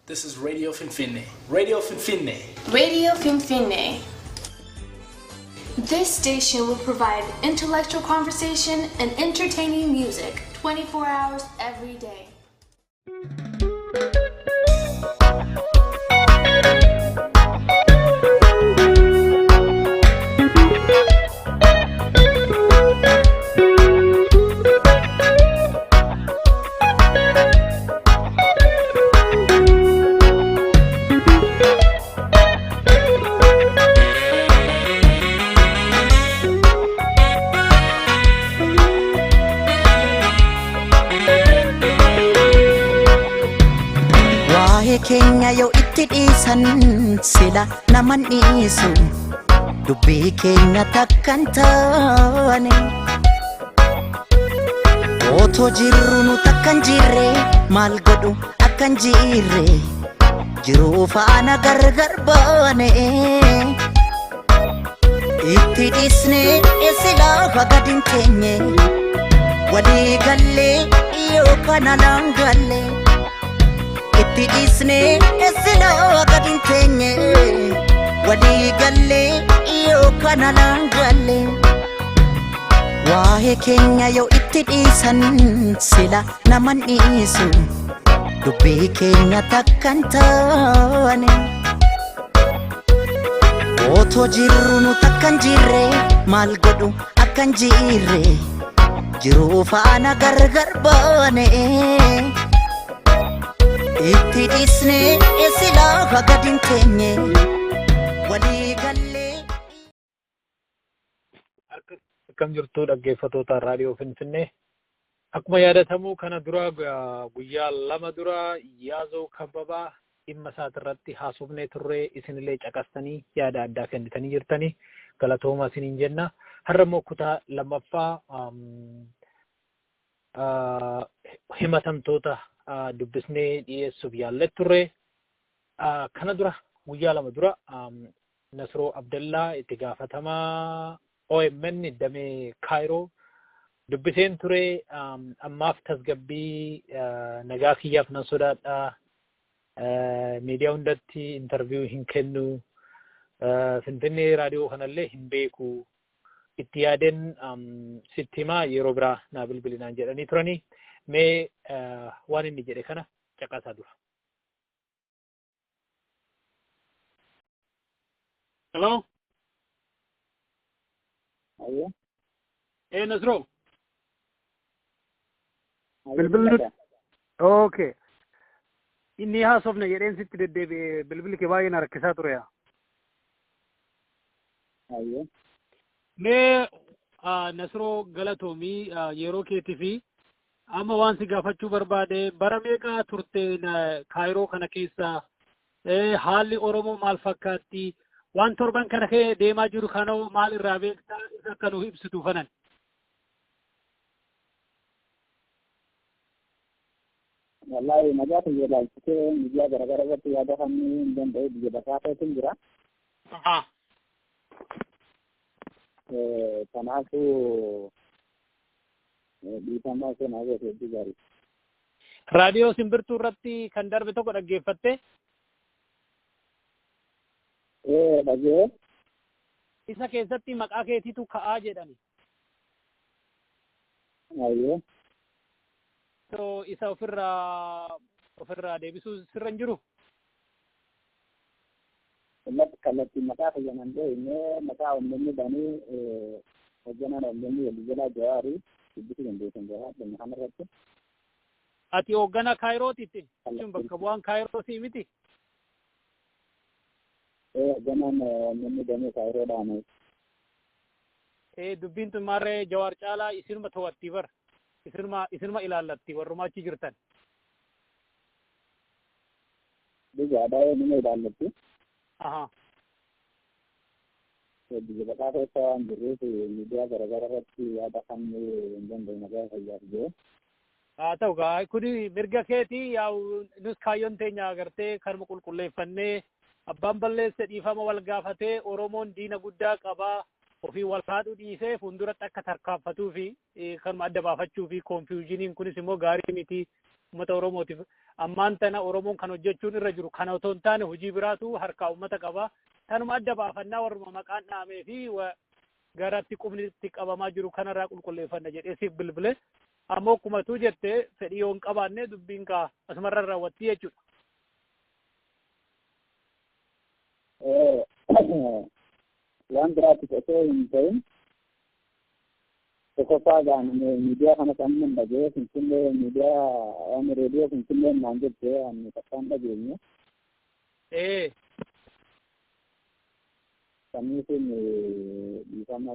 This is Radio Finfinne. Radio Finfinne. Radio Finfinne. This station will provide intellectual conversation and entertaining music 24 hours every day. Waa'ee keenya yoo itti dhiisan sila naman dhiisu, dubbii keenya takkan taane. Otoo jirru nu takkan jirre, maal godhu akkan jirre, jiruu faana gargar baane. Itti dhiisne silaa gadi hin teenye, walii gallee yookaan alaan galle. Itti dhiisne silaa gadi hin teenye, walii gallee yookaan alaan galle. Waa'ee keenya yoo itti dhiisan sila naman dhiisu, dubbii keenya takkan taane. Otoo jirru nu takkan jirre, maal godhu akkan jirre, jiruu faana gargar baane. Itti dhiisne silaa gadi hin teenye, walii gallee. Akkam jirtu, dhaggeeffattoota Raadiyoo Finfinnee? Akkuma yaadatamu, kana dura guyyaa 2 dura Yaazoo Kabbabaa dhimma isaatirratti haasofnee turre. Isinillee caqastanii yaada addaa kennitanii jirtanii, galatooma isiniin jenna. Har'a immoo kutaa lammaffaa himatamtoota dubbisnee dhiyeessuuf yaallee turre. Kana dura guyyaa 2 dura Nasroo Abdallaa, itti gaafatamaa OMN damee Kaayiroo dubbiseen ture. Ammaaf tasgabbii nagaa kiyyaaf nan sodaadha. Miidiyaa hundatti interview hin kennu. Finfinnee raadiyoo kanallee hin beeku. Itti yaadeen sitti himaa, yeroo biraa naa bilbilinaan jedhanii turanii. Mee waan inni jedhe kana caqasaa dura. Hello? Ayyo. Eh, Nasroo. Bilbilli. Okay. Inni haasofne jedheen sitti deddeebi'ee, bilbilli kee baay'ee na rakkisaa ture yaa. Ayyo. Mee Nasroo, galatoomii yeroo keetii fi amma waan si gaafachuu barbaade, bara meeqa turte Kaayiroo kana keessa? Haalli Oromoo maal fakkaatti? Waan torban kana kee deemaa jiru kana maal irraa beektaa? Isa akka nuuf ibsitu fanan. Wallahi, nagaa kiyya ilaalchisee miidiyaa garaagaraa irratti yaada kennuu hin danda'u, biyya baqaa ta'etu jira. Kanaafuu dhiifama osoo naa goote hedduu gaarii. Raadiyoo Simbirtuu irratti kan darbe tokko dhaggeeffatte? Ee, dhagee. Isa keessatti maqaa keetiitu ka'aa jedhani. Ayyee. So isa ofirraa deebisuu sirra hin jiru? Kallattiin maqaa kiyya nan beekne, maqaa uummanni banii hoogganaan uummanni waliigalaa Jawaarii dubbisuu dandeessan Jawaar dhimma kanarratti. Ati hoogganaa Kaayirootitti jechuun bakka bu'aan Kaayiroo sii miti? Ee, hoogganaan uummanni damee Kaayiroodhaan. Ee, dubbiin tun maarree Jawaar caalaa isinuma to'atti bar. Isinuma ilaallatti, warrumaa achi jirtan. Dhugaadhaa, nima ilaallatti. Biyya baqaa keessa waan jirruuf miidiyaa garaagaraa irratti yaada kennuu hin danda'u, nagaa fayyaaf jiru. Haa ta'u gaa, kuni mirga keetii. Yaa'u nus kaayyoon teenya agartee kanuma qulqulleeffannee, abbaan balleesse dhiifama wal gaafatee, Oromoon diina guddaa qabaa, ofii wal haadhuu dhiisee fuulduratti akka tarkaanfatuu fi kanuma adda baafachuu fi confusioniin kunis immoo gaarii miti. Uummata Oromootiif ammaan tana Oromoon kan hojjechuun irra jiru kana otoo hin taane hojii biraatu harkaa uummata qaba. Tanuma adda baafannaa warruma maqaan dhahamee fi garatti qubni itti qabamaa jiru kanarraa qulqulleeffanna jedhee siif bilbile. Ammoo akkuma tuu jette fedhii yoo hin qabaanne dubbiin kaa asumarra raawwatti jechuudha. Waan biraatti osoo hin ta'in, tokkoffaa gaan miidiyaa kana kan hin dhagee Finfinnee miidiyaa waan reediyoo Finfinnee naan jette ani takkaan dhageenye. Sabni kun dhiifama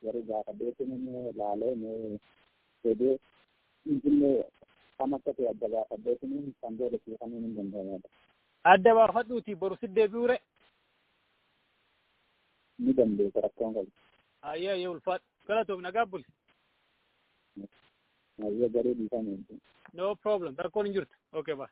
warri gaafadheetiin laalee reediyoo Finfinnee kam akka ta'e adda baafadheetiin kan booda siifamuu hin danda'amudha. Adda baafadhuuti boru si deebi'uure. Ni dandeessa, rakkoon qabu. Ayyee ayyee, ulfaadhu. Galatoom, nagaa buli. Ayyee, garuu dhiifame. No problem. Rakkoon hin jirtu. Okay, bye.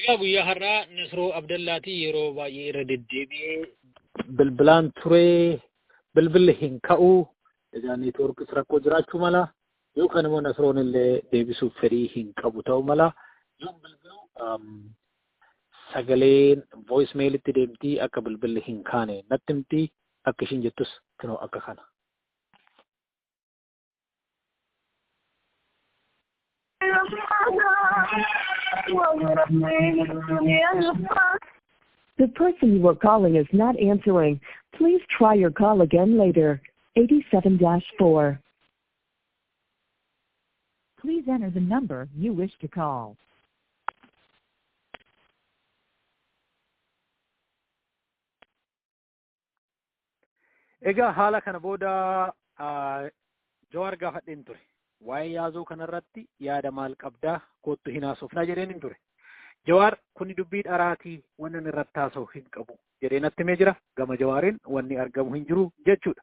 Egaa guyyaa har'aa Nasroo Abdallaatii yeroo baay'ee irra deddeebi'ee bilbilaan ture, bilbilli hin ka'u. Egaa neetwoorkis rakkoo jiraachuu mala yookaan immoo Nasroon illee deebisuuf fedhii hin qabu ta'uu mala. Yoon bilbilu sagaleen voice mailitti deemtii, akka bilbilli hin kaane natti himti. Akka ishiin jettus kunoo akka kana. The person you are calling is not answering. Please try your call again later. 87-4. Please enter the number you wish to call. Egaa haala kana booda Jawaar gaafadheen ture. Waa'ee yaazoo kanarratti yaada maal qabdaa, kottu hin haasofnaa jedheen hin ture. Jawaar kuni dubbii dharaatii, wanni inni irratti haasa'u hin qabu jedhee natti himee jira. Gama Jawaariin wanni argamu hin jiru jechuudha.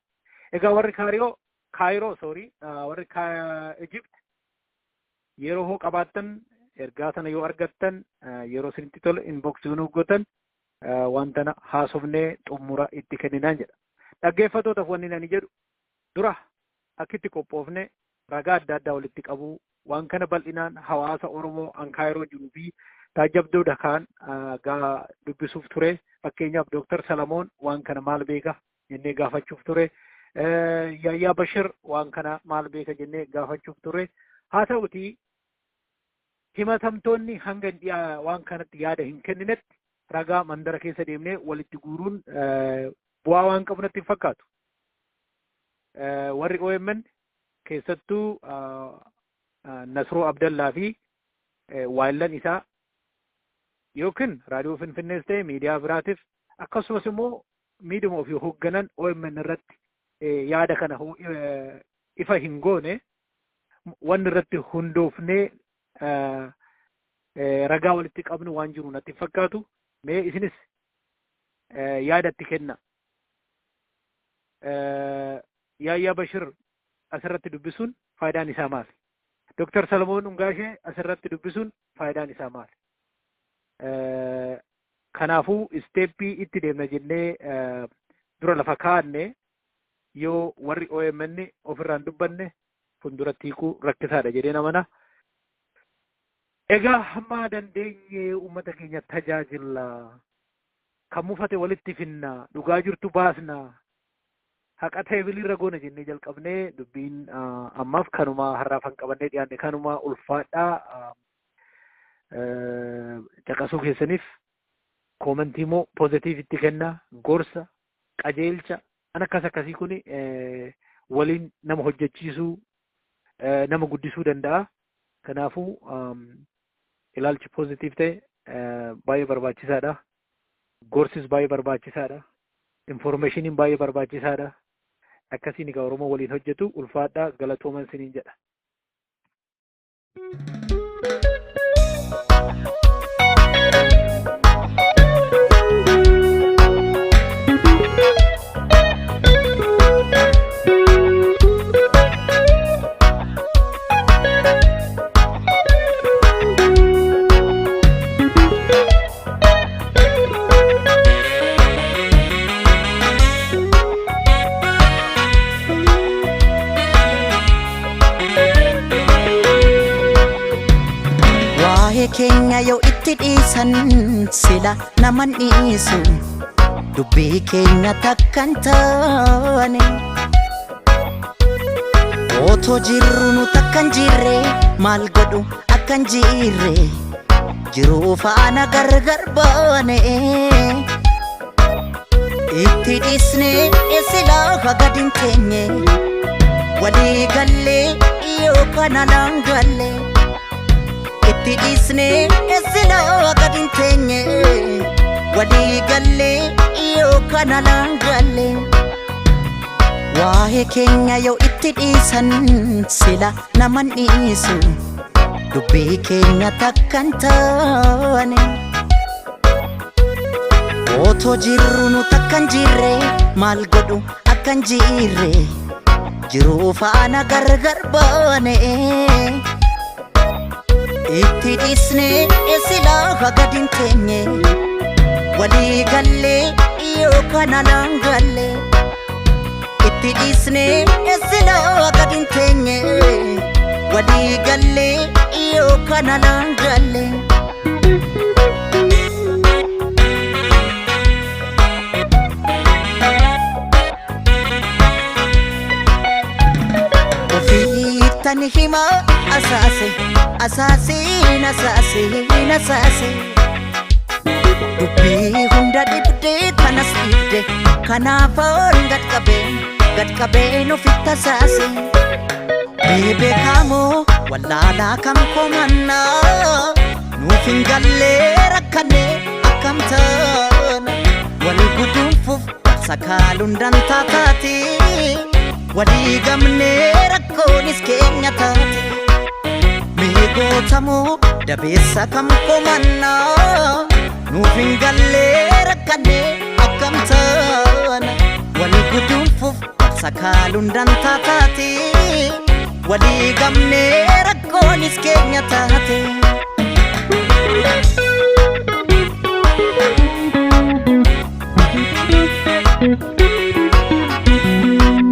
Egaa warri Kaariyoo, Kaayiroo, sorry, warri Egypt yeroo hoo qabaattan, ergaa sana yoo argattan, yeroo isinitti tole inbox yoo gootan, waan tana haasofnee xumura itti kenninaan jedha. Dhaggeeffatootaaf wanni ani jedhu, dura akkitti qophoofne ragaa adda addaa walitti qabuu, waan kana bal'inaan hawaasa Oromoo an Kaayiroo jiruu fi taajjabdoota kaan dubbisuuf ture. Fakkeenyaaf Dooktar Salamoon waan kana maal beeka jennee gaafachuuf ture. Yaayyaa Bashir waan kana maal beeka jennee gaafachuuf ture. Haa ta'utii himatamtoonni hanga waan kanatti yaada hin kenninetti ragaa mandara keessa deemnee walitti guuruun bu'aa waan qabu natti hin fakkaatu. Warri OMN keessattuu Nasroo Abdallaa fi waayillan isaa yookiin raadiyoo Finfinnees ta'e miidiyaa biraatiif, akkasumas immoo miidhuma ofii hoogganan OMN irratti yaada kana ifa hin goone, wanni irratti hundoofnee ragaa walitti qabnu waan jiru natti hin fakkaatu. Mee isinis yaada itti kenna. Yaayyaa Bashir asirratti dubbisuun faayidaan isaa maali? Dooktar Salamoon Ungaashee asirratti dubbisuun faayidaan isaa maali? Kanaafuu step itti deemna jennee dura lafa kaa'anne yoo warri OMN ofirraan dubbanne fuulduratti hiikuu rakkisaadha jedhee namana. Egaa hamma dandeenye uummata keenya tajaajilla. Kan mufate walitti finna. Dhugaa jirtu baasna. Haqa teebiliirra goona jennee jalqabnee dubbiin ammaaf kanuma har'aaf kan qabannee dhiyaanne kanuma. Ulfaadhaa, caqasuu keessaniif comment immoo positive itti kenna, gorsa qajeelcha an akkas akkasii kun waliin nama hojjechiisuu, nama guddisuu danda'a. Kanaafuu ilaalchi positive ta'e baay'ee barbaachisaadha. Gorsis baay'ee barbaachisaadha. Informationiin baay'ee barbaachisaadha. Akkasiin egaa Oromoo waliin hojjetu. Ulfaadhaa, galatooman isiniin jedha. Waa'ee keenya yoo itti dhiisan sila naman dhiisu, dubbii keenya takkan taane. Otoo jirru nu takkan jirre, maal godhu akkan jirre, jiruu faana gargar baane. Itti dhiisne silaa gad hin teenye, walii gallee yookaan alaan galle. Itti dhiisne silaa gad hin teenye, walii gallee yookaan alaan galle. Waa'ee keenya yoo itti dhiisan sila naman dhiisu, dubbii keenya takkan taane. Otoo jirru nu takkan jirre, maal godhu akkan jirre, jiruu faana gargar baane. Itti dhiisne silaa gad hin teenye, walii gallee yookaan alaan galle. Itti dhiisne silaa gad hin teenye, walii gallee yookaan alaan galle. Ofiittan hima asaase, asaaseen asaaseen asaase. Dubbii hunda dhibdee kanas dhibde, kanaafan gad qabee gad qabeen ofitti asaase. Mee beekamoo wallaalaa kam komannaa, nuuf hin gallee rakkannee akkam taana? Wal guduunfuuf wal sakaaluun dantaa taate, walii gamnee rakkoonis keenya taate. Mee gootamoo dabeessa kam komannaa, nuuf hin gallee rakkannee akkam taana? Wal guduunfuuf wal sakaaluun dantaa taate, walii gamnee rakkoonis keenya taate.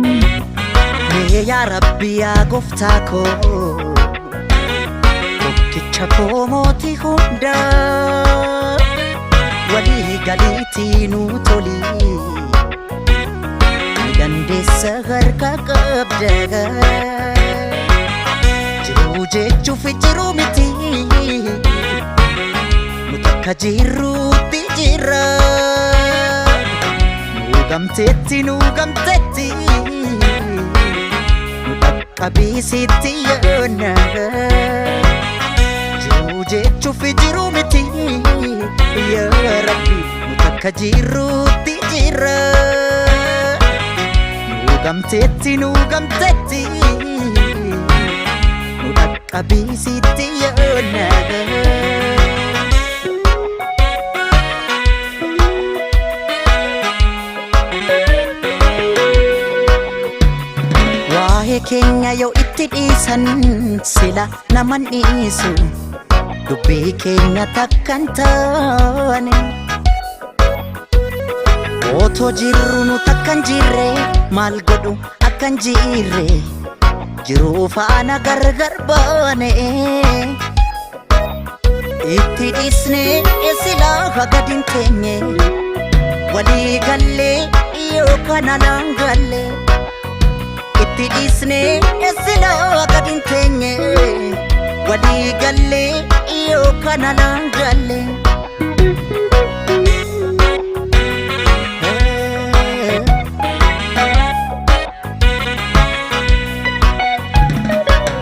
Mee yaa Rabbi, yaa gooftaa koo, tokkicha koo, mootii hundaa, walii galiitii nuu toli, ni dandeessa, harka qabda. Jiruu jechuuf jiruu miti, nu takka jirruutti jirra. Nuu gamteetti, nuu gamteetti, nu dhaqqabiisitti yoona. Jiruu jechuuf jiruu miti, yaa Rabbi, nu takka jirruutti jirra. Nuu gamteetti, nuu gamteetti, nu dhaqqabiisitti yoona. Waa'ee keenya yoo itti dhiisan sila naman dhiisu, dubbii keenya takkan taane. Otoo jirru nu takkan jirre, maal godhu akkan jirre, jiruu faana gargar baane. Itti dhiisne silaa gad hin teenye, walii gallee yookaan alaan galle. Itti dhiisne silaa gad hin teenye, walii gallee yookaan alaan galle.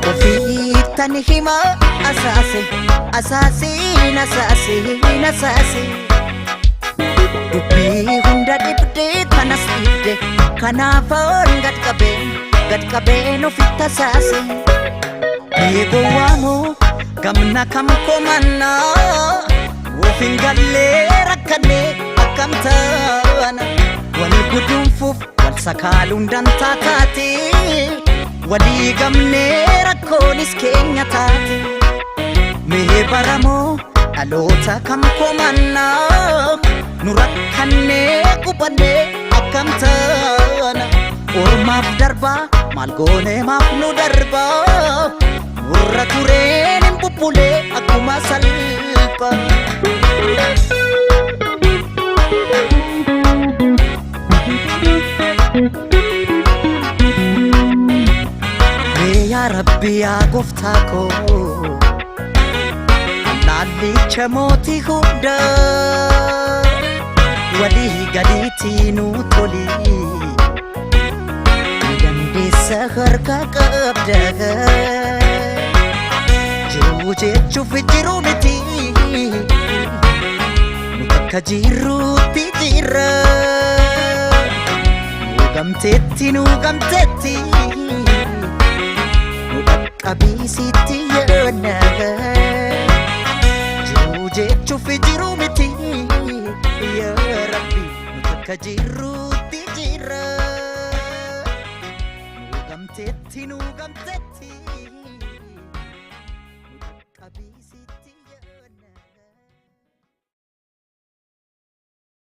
Ofiittan hima asaase, asaaseen asaaseen asaase. Dubbii hunda dhibdee kanas dhibde, kanaafan gad qabee gad qabeen ofitti asaase. Mee gowwaamoo gamna kam komannaa, nuuf hin gallee rakkannee akkam taana? Wal guduunfuuf wal sakaaluun dantaa taate, walii gamnee rakkoonis keenya taate. Mee baramoo dhaloota kam komannaa, nu rakkannee gubannee akkam taana? Ormaaf darbaa maal goonee, maaf nu darbaa? Nurra tureen hin bubbulee akkuma salphaa. Yaa gooftaa koo, Allaallicha mootii hundaa, walii gadiitii nuu toli. Ni dandeessa, harka qabda. Jiruu jechuuf jiruu miti, nu bakka jirruutti jirra. Nu gamteetti, nu gamteetti, nu dhaqqabiisitti yaadna. Jiruu jechuuf jiruu miti, yaa Rabbi, nu bakka jirruutti jirra. Nu gamteetti, nu gamteetti.